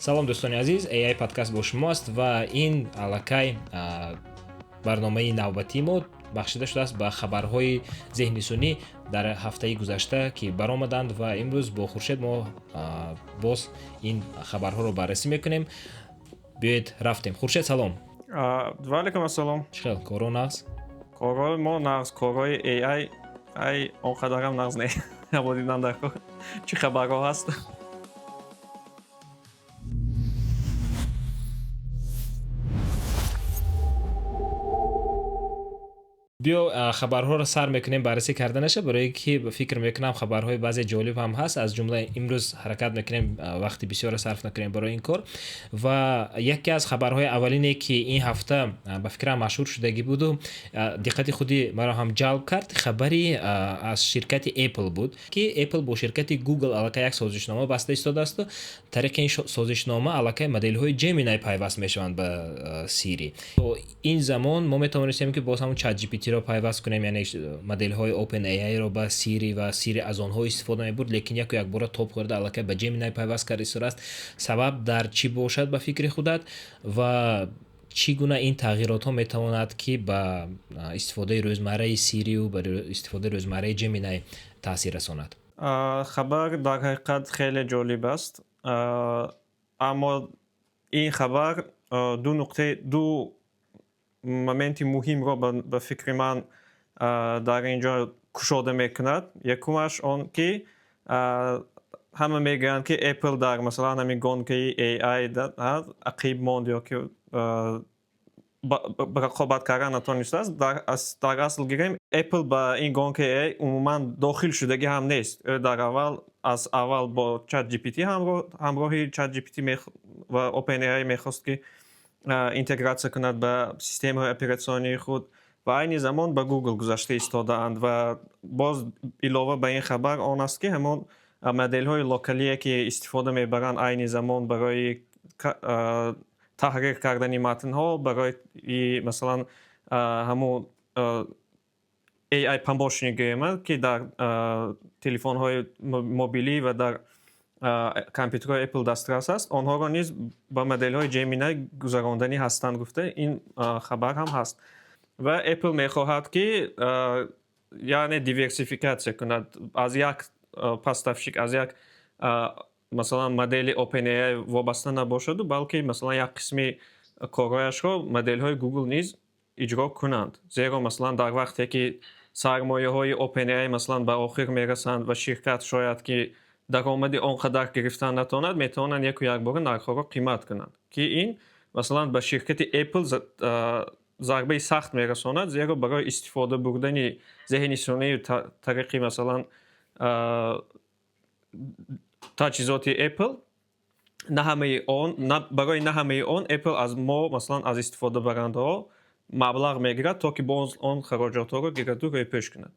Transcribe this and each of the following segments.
Салом, дӯстони азиз, AI подкаст бо шумо аст ва ин аллакай барномаи навбатии мо бахшида шудааст ба хабарҳои зеҳни сунъӣ дар ҳафтаи гузашта, ки баромаданд, ва имрӯз бо Хуршед мо боз ин хабарҳоро баррасӣ мекунем. Биёед, рафтем. Хуршед, салом. Ва алайкум ассалом. Чӣ хел, корҳо нағз? Корҳои мо нағз, корҳои AI ай он қадарам нағз не. Ҳаво дидан дар кор. Чӣ хабарҳо ҳаст? Биё, хабарҳоро сар мекунем баррасӣ карданаша, барое ки фикр мекунам, хабарҳои баъзе ҷолиб ҳам ҳаст. Аз ҷумла имрӯз ҳаракат мекунем, вақти бисёрро сарф накунем барои ин кор. Ва яке аз хабарҳои аввалине, ки ин ҳафта, ба фикрам, машҳур шудагӣ буду диққати худи маро ҳам ҷалб кард, хабари аз ширкати Apple буд, ки Apple бо ширкати Google аллакай як созишнома баста истодаасту тариқи ин созишнома аллакай моделҳои Gemini пайваст мешаванд ба Siri. То ин замон мо метавонистем, ки боз ҳамун ChatGPT-ро пайваст кунем, яъне моделҳои OpenAI-ро ба Siri, ва Siri аз онҳо истифода мебурд, лекин яку якбора тоб хӯрда, аллакай ба Gemini пайваст карда истодааст. Сабаб дар чӣ бошад, ба фикри худат, ва чӣ гуна ин тағйиротҳо метавонад, ки ба истифодаи рӯзмарраи Siri-ю ба истифодаи рӯзмарраи Gemini таъсир расонад? Хабар дар ҳақиқат хеле ҷолиб аст, аммо ин хабар ду нуқтаи, ду моменти муҳимро, ба фикри ман, дар ин ҷо кушода мекунад. Якумаш он ки ҳама мегӯянд, ки Apple дар, масалан, ҳамин гонкаи AI ақиб монд ё ки рақобат кардан натонистааст. Дар асл гирем, Apple ба ин гонкаи AI умуман дохил шудагӣ ҳам нест. Ӯ дар аввал, аз аввал бо ChatGPT, ҳамроҳи ChatGPT ва OpenAI мехост, ки интегратсия кунад ба системаҳои оператсионии худ, ва айни замон ба Google гузашта истодаанд. Ва боз илова ба ин хабар он аст, ки ҳамон моделҳои локалие, ки истифода мебаранд айни замон барои таҳрир кардани матнҳо, барои, масалан, ҳамон AI помощник гӯем, ки дар телефонҳои мобилӣ ва дар компютерҳои Apple дастрас аст, онҳоро низ ба моделҳои Gemini гузаронданӣ ҳастанд, гуфта ин хабар ҳам ҳаст. Ва Apple мехоҳад, ки яъне диверсификатсия кунад, аз як поставщик, аз як, масалан, модели OpenAI вобаста набошаду, балки, масалан, як қисми корҳояшро моделҳои Google низ иҷро кунанд, зеро, масалан, дар вақте ки сармояҳои OpenAI, масалан, ба охир мерасанд ва ширкат шояд ки даромади он қадар гирифтан натавонад, метавонанд яку якбора нархҳоро қимат кунанд, ки ин, масалан, ба ширкати Apple зарбаи сахт мерасонад, зеро барои истифода бурдани зеҳни сунъӣ тариқи, масалан, таҷҳизоти Apple на ҳамаи он, барои на ҳамаи он Apple аз мо, масалан, аз истифодабарандаҳо маблағ мегирад, то ки боз он хароҷотҳоро гираду рӯйпӯш кунад.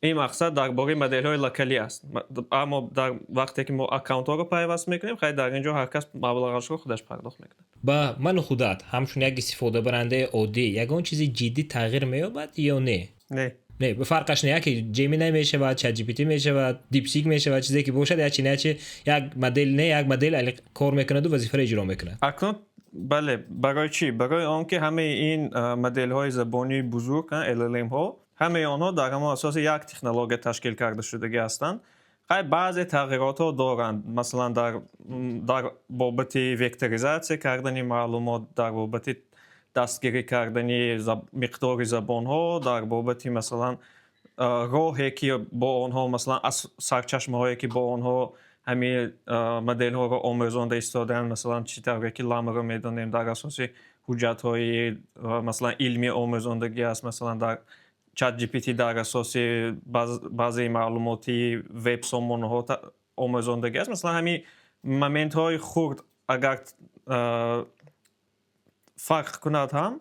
Ин мақсад дар бораи моделҳои локалӣ аст, аммо дар вақте ки мо аккаунтҳоро пайваст мекунем, хай, дар ин ҷо ҳар кас маблағашро худаш пардохт мекунад. Ба ману худат, ҳамчун як истифодабарандаи оддӣ, ягон чизи ҷиддӣ тағйир меёбад ё не? Не. Не, фарқаш не, яке Gemini мешавад, ChatGPT мешавад, DeepSeek мешавад, чизе ки бошад, як чи не чи, як модел не, як модел кор мекунаду вазифаро иҷро мекунад. Акнун бале. Барои чӣ? Барои он ки ҳамаи ин моделҳои забонии бузург, LLM-ҳо, ҳамаи онҳо дар ҳамон асоси як технология ташкил карда шудагӣ ҳастанд. Хай, баъзе тағйиротҳо доранд, масалан, дар бобати векторизатсия кардани маълумот, дар бобати дастгирӣ кардани миқдори забонҳо, дар бобати, масалан, роҳе ки бо онҳо, масалан, аз сарчашмаҳое ки бо онҳо ҳамин моделҳоро омӯзонда истодаанд. Масалан, чӣ тавре ки LLaMA-ро медонем, дар асоси ҳуҷҷатҳои, масалан, илмӣ омӯзондагӣ аст, масалан, дар ChatGPT дар асоси баъзеи маълумоти веб сомонаҳо омӯзондагӣ аст. Масалан, ҳамин моментҳои хурд агар фарқ кунад ҳам,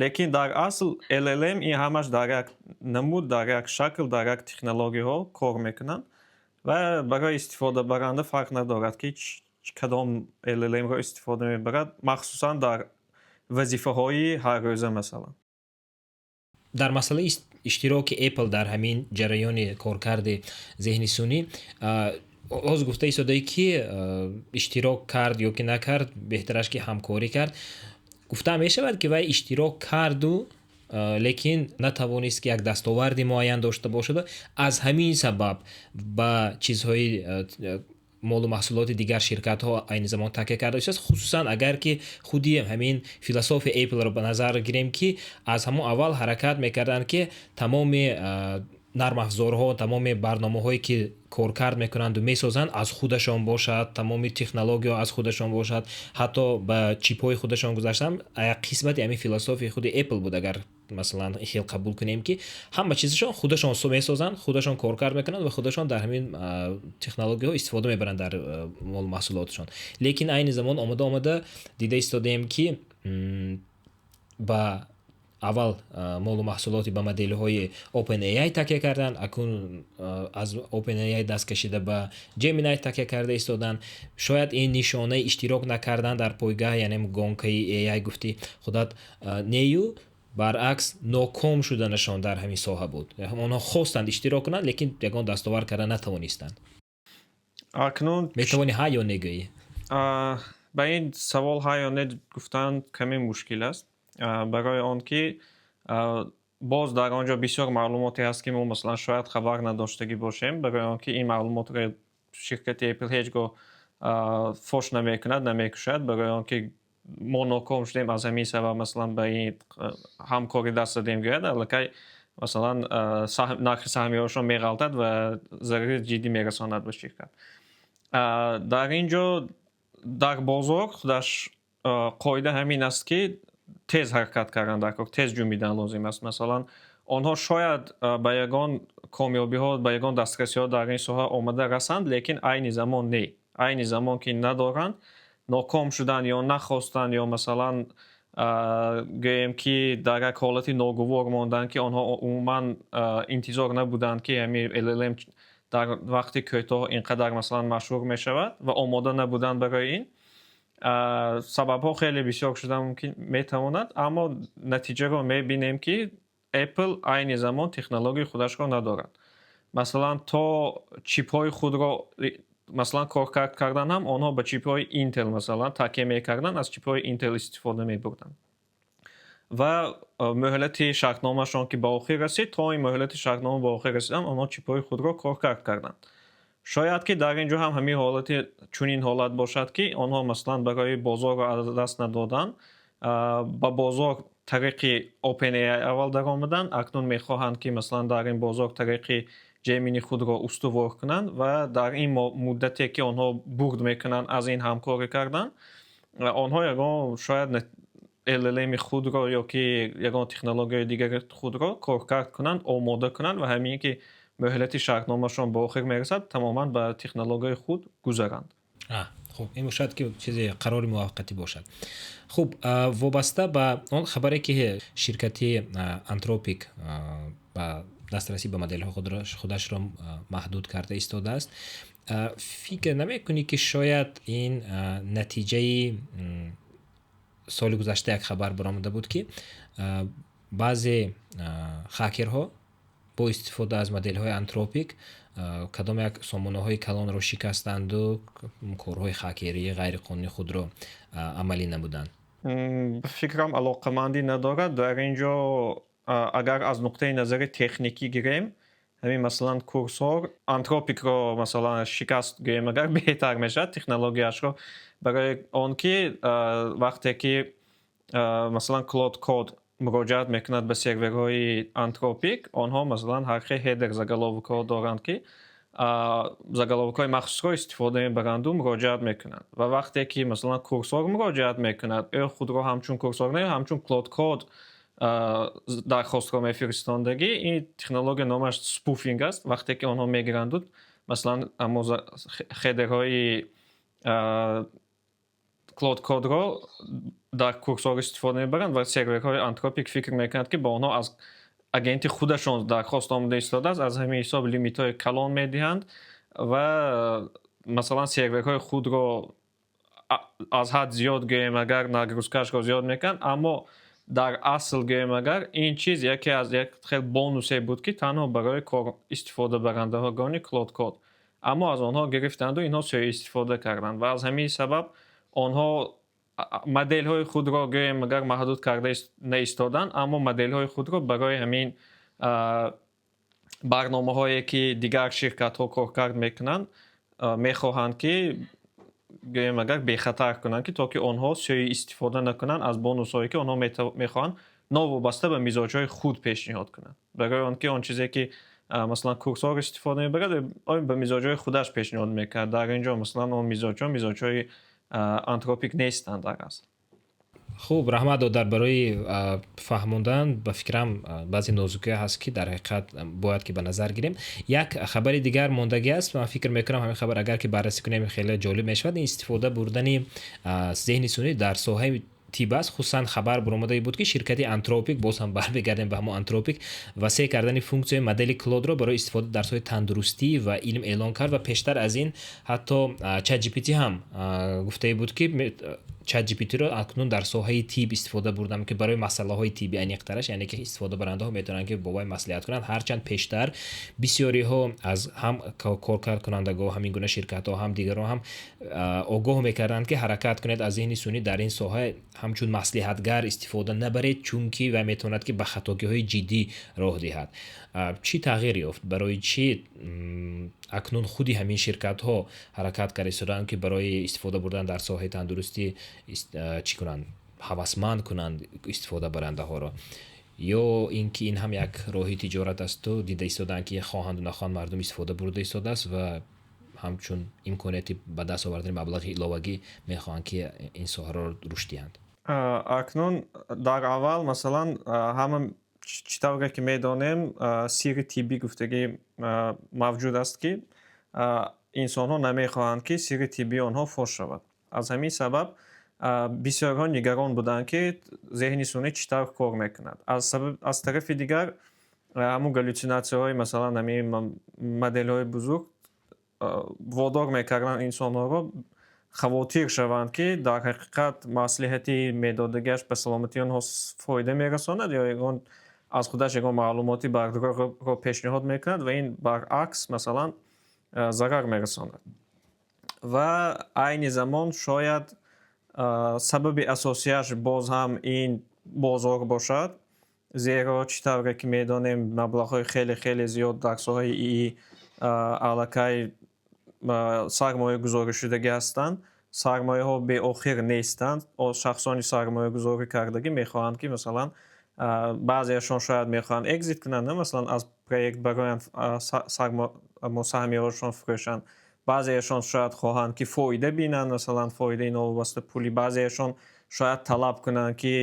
лекин дар асл LLM ин ҳамаш дар як намуд, дар як шакл, дар як технологияҳо кор мекунанд ва барои истифодабаранда фарқ надорад, ки кадом LLM-ро истифода мебарад, махсусан дар вазифаҳои ҳаррӯза, масалан. Дар масъалаи иштироки Apple дар ҳамин ҷараёни коркарди зеҳни сунъӣ. Ҳозир гуфта истодаӣ, ки иштирок кард ё ки накард, беҳтараш, ки ҳамкорӣ кард. Гуфта мешавад, ки вай иштирок карду, лекин натавонист, ки як дастоварди муайян дошта бошаду аз ҳамин сабаб ба чизҳои, молу маҳсулоти дигар ширкатҳо айни замон такя карда истодааст. Хусусан агар ки худи ҳамин философияи Apple-ро ба назар гирем, ки аз ҳамон аввал ҳаракат мекарданд, ки тамоми нармафзорҳо, тамоми барномаҳое, ки коркард мекунанду месозанд, аз худашон бошад, тамоми технологияҳо аз худашон бошад, ҳатто ба чипҳои худашон гузаштан. Як қисмати ҳамин философияи худи Apple буд, агар масалан хел қабул кунем, ки ҳама чизашон худашон месозанд, худашон коркард мекунанд ва худашон дар ҳамин технологияҳо истифода мебаранд дар молу маҳсулотшон. Лекин айни замон омада омада дида истодаем, ки ба аввал молу маҳсулоти ба моделҳои OpenAI такя карданд, акнун аз OpenAI даст кашида, ба Gemini такя карда истоданд. Шояд ин нишонаи иштирок накардан дар пойгаҳ, яъне гонкаи AI, гуфти худат, нею баръакс ноком шуданашон дар ҳамин соҳа буд. Онҳо хостанд иштирок кунанд, лекин ягон дастовард карда натавонистанд. Акнун Метавонӣ ҳа ё не гӯӣ? Ба ин савол ҳа ё не гуфтан каме мушкил аст, барои он ки боз дар он ҷо бисёр маълумоте ҳаст, ки мо, масалан, шояд хабар надоштагӣ бошем, барои он ки ин маълумотро ширкати Apple ҳеҷ гоҳ фош намекунад, намекушад, барои он ки мо ноком шудем, аз ҳамин сабаб, масалан, ба ин ҳамкорӣ даст задем гӯяд, аллакай, масалан, нархи саҳмиҳошон меғалтад ва зарари ҷиддӣ мерасонад ба ширкат. Дар ин ҷо дар бозор худаш қоида ҳамин аст, ки тез ҳаракат кардан дар кор, тез ҷунбидан лозим аст. Масалан, онҳо шояд ба ягон комёбиҳо, ба ягон дастрасиҳо дар ин соҳа омада расанд, лекин айни замон не. Айни замон ки надоранд, ноком шуданд ё нахостанд ё, масалан, гӯем, ки дар як ҳолати ногувор монданд, ки онҳо умуман интизор набуданд, ки ҳамин LLM дар вақти кӯтоҳ ин қадар, масалан, машҳур мешавад, ва омода набуданд барои ин. Сабабҳо хеле бисёр шуда мумкин метавонад, аммо натиҷаро мебинем, ки Apple айни замон технологияи худашро надорад. Масалан, то чипҳои худро, масалан, коркард кардан ҳам онҳо ба чипҳои Intel, масалан, такя мекарданд, аз чипҳои Intel истифода мебурданд. Ва муҳлати шартномаашон ки ба охир расид, то ин муҳлати шартнома ба охир расидан, онҳо чипҳои худро коркард карданд. Шояд ки дар ин ҷо ҳам ҳамин ҳолати, чунин ҳолат бошад, ки онҳо, масалан, барои бозорро аз даст надодан ба бозор тариқи OpenAI аввал даромаданд, акнун мехоҳанд, ки, масалан, дар ин бозор тариқи Gemini худро устувор кунанд ва дар ин муддате, ки онҳо бурд мекунанд аз ин ҳамкорӣ кардан, онҳо ягон шояд LLM худро ё ки ягон технологияи дигари худро коркард кунанд, омода кунанд ва ҳамин ки муҳлати шартномашон ба охир мерасад, тамоман ба технологияи худ гузаранд. Хуб, ин шояд ки чизе қарори муваққатӣ бошад. Хуб, вобаста ба он хабаре, ки ширкати Anthropic ба дастрасӣ ба моделҳо худашро маҳдуд карда истодааст, фикр намекунӣ, ки шояд ин натиҷаи соли гузашта як хабар баромада буд, ки баъзе хакерҳо бо истифода аз моделҳои Anthropic кадом як сомонаҳои калонро шикастанду корҳои хакерии ғайриқонунии худро амалӣ намуданд? Фикрам, алоқамандӣ надорад. Дар ин ҷо, агар аз нуқтаи назари техникӣ гирем, ҳамин, масалан, Cursor Anthropic-ро, масалан, шикаст гӯем агар, беҳтар мешавад, технологияшро, барои он ки вақте ки, масалан, Claude Code муроҷиат мекунад ба серверҳои Anthropic, онҳо, масалан, ҳар хел header заголовокҳо доранд, ки заголовокҳои махсусро истифода мебаранду муроҷиат мекунанд. Ва вақте ки, масалан, Cursor муроҷиат мекунад, ӯ худро ҳамчун Cursor не, ҳамчун Claude Code дархостро мефиристондагӣ. Ин технология номаш spoofing аст. Вақте ки онҳо мегиранду, масалан, ҳамо header ҳои Claude Code-ро дар Cursor истифода мебаранд ва серверҳои Anthropic фикр мекунанд, ки ба онҳо аз агенти худашон дархост омода истодааст. Аз ҳамин ҳисоб лимитҳои калон медиҳанд ва, масалан, серверҳои худро аз ҳад зиёд, гӯем агар, нагрузкаашро зиёд мекунанд. Аммо дар асл, гӯем агар, ин чиз яке аз як хел бонусе буд, ки танҳо барои кор истифодабарандагони Claude Code. Аммо аз онҳо гирифтанду инҳо суистифода карданд ва аз ҳамин сабаб онҳо моделҳои худро, гӯем агар, маҳдуд карда наистоданд, аммо моделҳои худро барои ҳамин барномаҳое, ки дигар ширкатҳо коркард мекунанд, мехоҳанд, ки, гӯем агар, бехатар кунанд, ки то ки онҳо суистифода накунанд аз бонусҳое, ки онҳо мехоҳанд новобаста ба мизоҷҳои худ пешниҳод кунанд. Барои он ки он чизе, ки масалан, Курсор истифода мебарад, ба мизоҷҳои худаш пешниҳод мекунад. Дар ин ҷо, масалан, он мизоҷҳо мизоҷҳои Антропик нестанд дар асл. Хуб, раҳмат, додар, барои фаҳмондан. Ба фикрам, баъзе нозукиҳо ҳаст, ки дар ҳақиқат бояд ки ба назар гирем. Як хабари дигар мондагӣ аст. Ман фикр мекунам, ҳамин хабар агар ки баррасӣ кунем, хеле ҷолиб мешавад. Ин истифода бурдани зеҳни сунъӣ дар соҳаи тиб аст. Хусусан хабар баромадае буд, ки ширкати Антропик, боз ҳам бармегардем ба ҳамон Антропик, васеъ кардани функсияи модели Клодро барои истифода дар соҳаи тандурустӣ ва илм эълон кард. Ва пештар аз ин ҳатто ChatGPT ҳам гуфтае буд, ки ChatGPT-ро акнун дар соҳаи тиб истифода бурдам, ки барои масъалаҳои тиббӣ, аниқтараш, яъне ки истифодабарандаҳо метавонанд, ки бо вай маслиҳат кунанд. Ҳарчанд пештар бисёриҳо аз ҳам коркардкунандагон, ҳамин гуна ширкатҳо, ҳам дигарон ҳам огоҳ мекарданд, ки ҳаракат кунед, аз зеҳни сунъӣ дар ин соҳа ҳамчун маслиҳатгар истифода набаред, чунки вай метавонад, ки ба хатогиҳои ҷиддӣ роҳ диҳад. Чӣ тағйир ёфт? Барои чӣ акнун худи ҳамин ширкатҳо ҳаракат карда истодаанд, ки барои истифода бурдан дар соҳаи тандурустӣ чӣ кунанд, ҳавасманд кунанд истифодабарандаҳоро? Ё ин ки ин ҳам як роҳи тиҷорат асту дида истодаанд, ки хоҳанду нахоҳанд мардум истифода бурда истодааст ва ҳамчун имконияти ба даст овардани маблағи иловагӣ мехоҳанд, ки ин соҳаро рушд диҳанд? Акнун дар аввал, масалан, ҳама, чӣ тавре ки медонем, сирри тиббӣ гуфтагӣ мавҷуд аст, ки инсонҳо намехоҳанд, ки сирри тиббии онҳо фош шавад. Аз ҳамин сабаб бисёрҳо нигарон буданд, ки зеҳни сунъӣ чӣ тавр кор мекунад. Аз тарафи дигар, ҳамун галлюцинатсияҳои, масалан, ҳамин моделҳои бузург водор мекарданд инсонҳоро хавотир шаванд, ки дар ҳақиқат маслиҳати медодагиаш ба саломатии онҳо фоида мерасонад ё ягон аз худаш ягон маълумоти бардурӯғро пешниҳод мекунад ва ин баръакс, масалан, зарар мерасонад. Ва айни замон шояд сабаби асосияш боз ҳам ин бозор бошад, зеро, чӣ тавре ки медонем, маблағҳои хеле хеле зиёд дар соҳаи ИИ аллакай сармоягузорӣ шудагӣ ҳастанд. Сармояҳо беохир нестанд. Шахсони сармоягузорӣ кардагӣ мехоҳанд, ки, масалан, баъзеашон шояд мехоҳанд exit кунанд, масалан, аз проект бароянд, саҳмияҳошон фурӯшанд. Баъзеашон шояд хоҳанд, ки фоида бинанд, масалан, фоидаи новобаста пулӣ. Баъзеашон шояд талаб кунанд, ки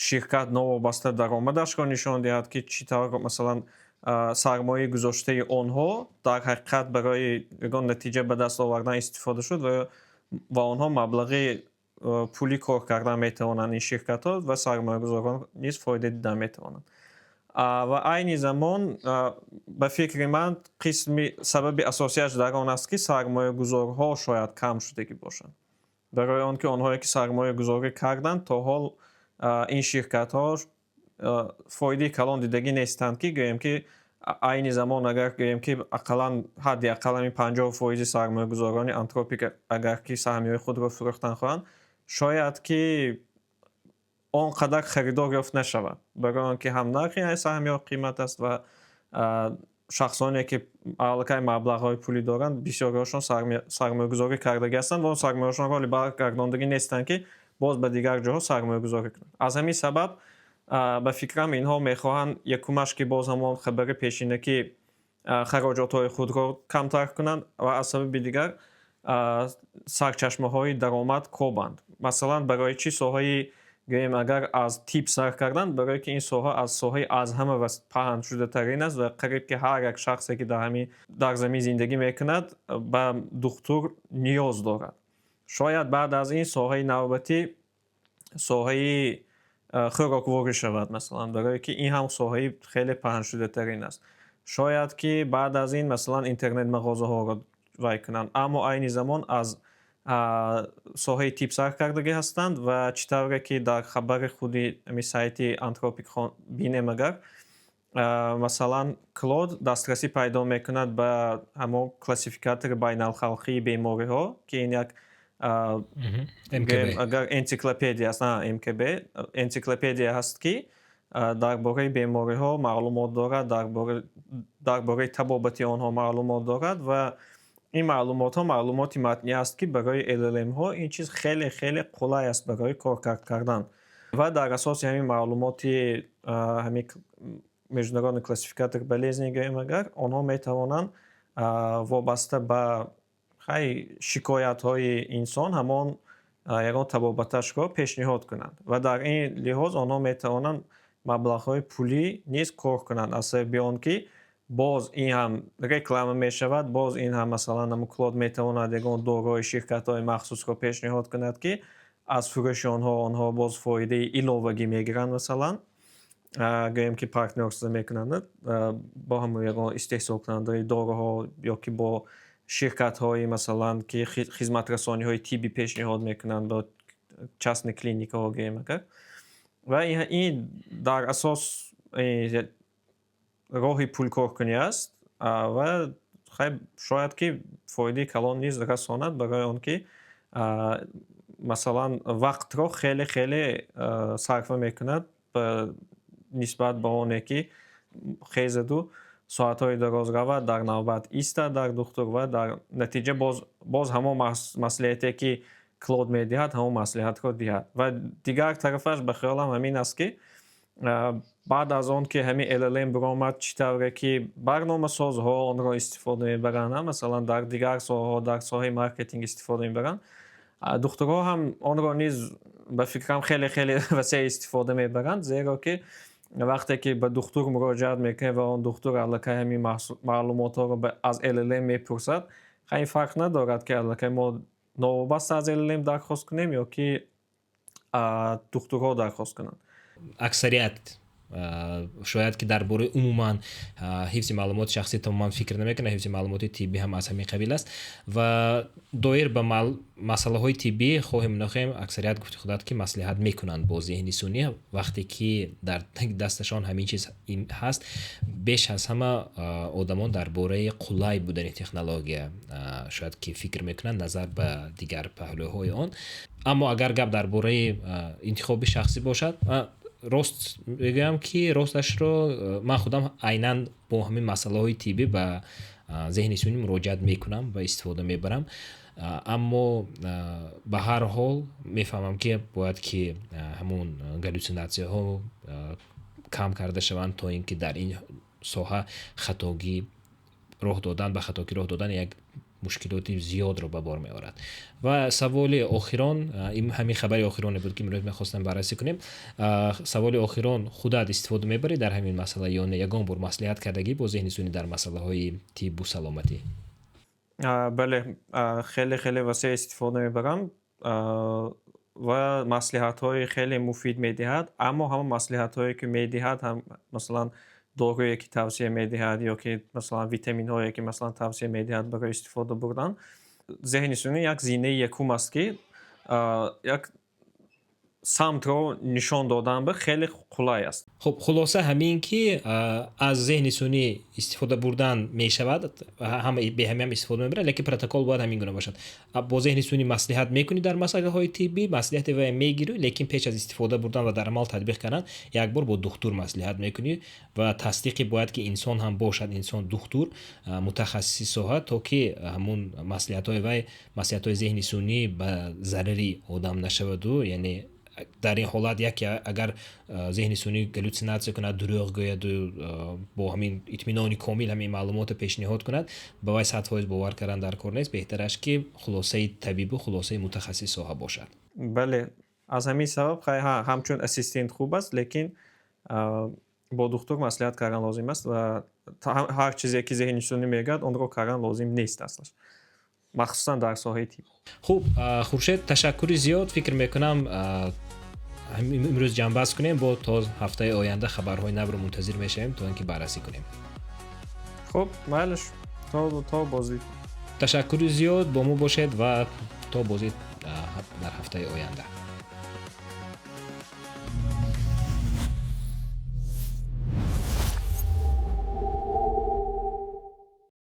ширкат новобаста даромадашро нишон диҳад, ки чӣ тавр, масалан, сармояи гузоштаи онҳо дар ҳақиқат барои ягон натиҷа ба даст овардан истифода шуд ва онҳо маблағи пулӣ кор кардан метавонанд ин ширкатҳо ва сармоягузорон низ фоида дидан метавонанд. Ва айни замон, ба фикри ман, қисми сабаби асосияш дар он аст, ки сармоягузорҳо шояд кам шудагӣ бошанд, барои он ки онҳое, ки сармоягузорӣ карданд, то ҳол ин ширкатҳо фоидаи калон дидагӣ нестанд, ки гӯем, ки айни замон агар гӯем, ки ақаллан, ҳадди ақал ҳамин 50% сармоягузорони Антропик агар ки саҳмияҳои худро фурӯхтан хоҳанд, шояд ки он қадар харидор ёфт нашавад, барои он ки ҳам нархи саҳмияҳо қимат аст ва шахсоне, ки аллакай маблағҳои пулӣ доранд, бисёриҳошон сармоягузорӣ кардагӣ ҳастанд ва он сармояҳошонро ҳоле баргардондагӣ нестанд, ки боз ба дигар ҷоҳо сармоягузорӣ кунанд. Аз ҳамин сабаб, ба фикрам, инҳо мехоҳанд якумаш, ки боз ҳамон хабари пешина, ки хароҷотҳои худро камтар кунанд ва аз сабаби дигар сарчашмаҳои даромад кобанд. Масалан, барои чӣ соҳаи, гӯем агар, аз тиб сар карданд? Барое ки ин соҳа аз соҳаи аз ҳама паҳншудатарин аст ва қариб ки ҳар як шахсе, ки дар ҳамин дар замин зиндагӣ мекунад, ба духтур ниёз дорад. Шояд баъд аз ин соҳаи навбатӣ соҳаи хӯрокворӣ шавад, масалан, барое ки ин ҳам соҳаи хеле паҳншудатарин аст. Шояд ки баъд аз ин, масалан, интернет мағозаҳоро вай кунанд. Аммо айни замон аз соҳаи тиб сар кардагӣ ҳастанд ва чӣ тавре ки дар хабари худи ҳамин сайти Антропик бинем, агар Масалан, Claude дастрасӣ пайдо мекунад ба ҳамон классификатори байналхалқии бемориҳо, ки ин як МКБ. Агар энсиклопедия аст, МКБ энсиклопедия ҳаст, ки дар бораи бемориҳо маълумот дорад, дар бораи табобати онҳо маълумот дорад ва ин маълумотҳо маълумоти матнӣ аст, ки барои LLM-ҳо ин чиз хеле хеле қулай аст барои коркард кардан. Ва дар асоси ҳамин маълумоти ҳамин международный классификатор болезней гӯем агар, онҳо метавонанд вобаста ба хай шикоятҳои инсон ҳамон ягон табобаташро пешниҳод кунанд. Ва дар ин лиҳоз онҳо метавонанд маблағҳои пулӣ низ кор кунанд, аз сабаби он ки боз ин ҳам реклама мешавад, боз ин ҳам, масалан, ҳамн Claude метавонад ягон доруҳои ширкатҳои махсусро пешниҳод кунад, ки аз фурӯши онҳо боз фоидаи иловагӣ мегиранд. Масалан, гӯем ки партнёрство мекунанд бо ҳамон ягон истеҳсолкунандаи доруҳо ё ки бо ширкатҳои, масалан, ки хизматрасониҳои тиббӣ пешниҳод мекунанд, бо частный клиникаҳо гӯем агар. Ва ин дар асос роҳи пулкоркунӣ аст ва хай, шояд ки фоидаи калон низ расонад, барои он ки, масалан, вақтро хеле хеле сарфа мекунад нисбат ба оне ки хезаду соатҳои дароз равад, дар навбат истад дар духтур ва дар натиҷа боз ҳамон маслиҳате, ки Claude медиҳад, ҳамон маслиҳатро диҳад. Ва дигар тарафаш, ба хаёлам, ҳамин аст, ки баъд аз он ки ҳамин LLM биромад, чӣ тавре ки барномасозҳо онро истифода мебаранд, масалан, дар дигар соҳаҳо, дар соҳаи маркетинг истифода мебаранд, духтурҳо ҳам онро низ, ба фикрам, хеле хеле васеъ истифода мебаранд, зеро ки вақте ки ба духтур муроҷиат мекунед ва он духтур аллакай ҳамин маълумотҳоро аз LLM мепурсад, ин фарқ надорад, ки аллакай мо новобаста аз LLM дархост кунем ё ки духтурҳо дархост кунанд. Аксарият шояд ки дар бораи умуман ҳифзи маълумоти шахсӣ тамоман фикр намекунад, ҳифзи маълумоти тиббӣ ҳам аз ҳамин қабил аст. Ва доир ба масъалаҳои тиббӣ, хоҳем нахоҳем, аксарият, гуфти худат, ки маслиҳат мекунанд бо зеҳни сунъӣ, вақте ки дар дасташон ҳамин чиз ҳаст. Беш аз ҳама одамон дар бораи қулай будани технология шояд ки фикр мекунанд назар ба дигар паҳлӯҳои он. Аммо агар гап дар бораи интихоби шахсӣ бошад, рост мегӯям ки росташро ман худам айнан бо ҳамин масъалаҳои тиббӣ ба зеҳни сунъӣ муроҷиат мекунам ва истифода мебарам. Аммо ба ҳар ҳол мефаҳмам, ки бояд ки ҳамун галлюцинатсияҳо кам карда шаванд, то ин ки дар ин соҳа хатогӣ роҳ додан, ба хатогӣ роҳ додан як мушкилоти зиёдро ба бор меорад. Ва саволи охирон, ҳамин хабари охироне буд, ки имрӯз мехостам баррасӣ кунем. Саволи охирон: худат истифода мебарӣ дар ҳамин масъала ё не? Ягон бор маслиҳат кардагӣ бо зеҳни сунъӣ дар масъалаҳои тиббу саломатӣ? Бале, хеле хеле васеъ истифода мебарам ва маслиҳатҳои хеле муфид медиҳад. Аммо ҳамон маслиҳатҳое, ки медиҳад, ҳам масалан доруе, ки тавсия медиҳад, ё ки масалан витаминҳое, ки масалан тавсия медиҳад барои истифода бурдан, зеҳни сунъӣ як зинаи якум аст, ки як самтро нишон додан ба хеле қулай аст. Хуб, хулоса ҳамин ки аз зеҳни сунъӣ истифода бурдан мешавад, ҳама беҳамиам истифода мебарад, лекин протокол бояд ҳамин гуна бошад. Бо зеҳни сунъӣ маслиҳат мекунӣ дар масъалаҳои тиббӣ, маслиҳати вай мегирӣ, лекин пеш аз истифода бурдан ва дар амал татбиқ кардан як бор бо духтур маслиҳат мекунӣ ва тасдиқи бояд ки инсон ҳам бошад, инсон, духтур, мутахассиси соҳа, то ки ҳамун маслиҳатҳои вай, маслиҳатҳои зеҳни сунъӣ ба зарари одам нашаваду, яъне дар ин ҳолат яке агар зеҳни сунъӣ галлюцинатсия кунад, дурӯғ гӯяду бо ҳамин итминони комил ҳамин маълумотро пешниҳод кунад, ба вай 100% бовар кардан дар кор нест. Беҳтараш ки хулосаи табибу хулосаи мутахассиси соҳа бошад. Бале, аз ҳамин сабаб ҳамчун ассистент хуб аст, лекин бо духтур маслиҳат кардан лозим аст ва ҳар чизе, ки зеҳни сунъӣ мегӯяд, онро кардан лозим нест аслаш, махсусан дар соҳаи тиб. Хуб, Хуршед, ташаккури зиёд. Фикр мекунам, имрӯз ҷамъбаст кунем, бо то ҳафтаи оянда хабарҳои навро мунтазир мешавем, то ин ки баррасӣ кунем. Хуб, майлаш, то боздид. Ташаккури зиёд, бо мо бошед ва то боздид дар ҳафтаи оянда.